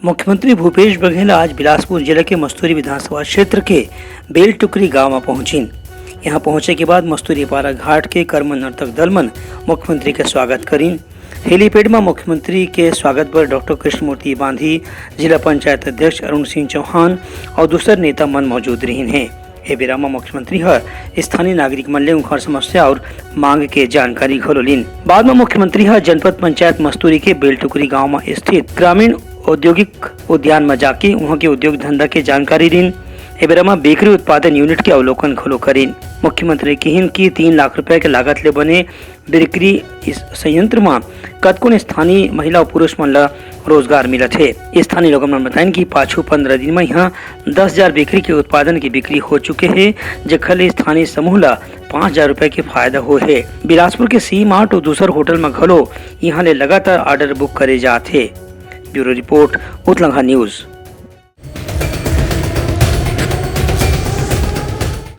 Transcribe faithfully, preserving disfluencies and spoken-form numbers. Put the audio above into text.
मुख्यमंत्री भूपेश बघेल आज बिलासपुर जिला के मस्तूरी विधानसभा क्षेत्र के बेलटुकरी गांव म पहुंचिन। यहां पहुंचे के बाद मस्तूरी पारा घाट के कर्म नर्तक दल मन मुख्यमंत्री के स्वागत करिन। हेलीपैड म मुख्यमंत्री के स्वागत बर डॉक्टर कृष्णमूर्ति बांधी, जिला पंचायत अध्यक्ष अरुण सिंह चौहान अउ दूसर नेता मन मौजूद रहिन हे। ए बेरा म मुख्यमंत्री ह स्थानीय नागरिक मन ले उंखर समस्या अउ मांग के जानकारी घलो लीन। बाद म मुख्यमंत्री ह जनपद पंचायत मस्तूरी के बेलटुकरी गांव म स्थित ग्रामीण औद्योगिक उद्यान म जाके उहां के उद्योग धंधा के जानकारी लीन। ए बेरा म बेकरी उत्पादन यूनिट के अवलोकन घलो करिन। मुख्यमंत्री किहिन कि तीन लाख रुपया के लागत ले बने बेकरी इस संयंत्र म कतकोन स्थानीय महिला अउ पुरुष मन ल रोजगार मिलत हे। स्थानीय लोगन मन बताइन कि पाछू पंद्रह दिन म इहां दस हजार बेकरी के उत्पादन के बिक्री हो चुके हे, जेखर ले स्थानीय समूह ल पाँच हजार रुपए के फायदा होए हे। बिलासपुर के सी मार्ट अउ दूसर होटल म घलो इहां ले लगातार ऑर्डर बुक करे जात हे। ब्यूरो रिपोर्ट, उतलंघा न्यूज।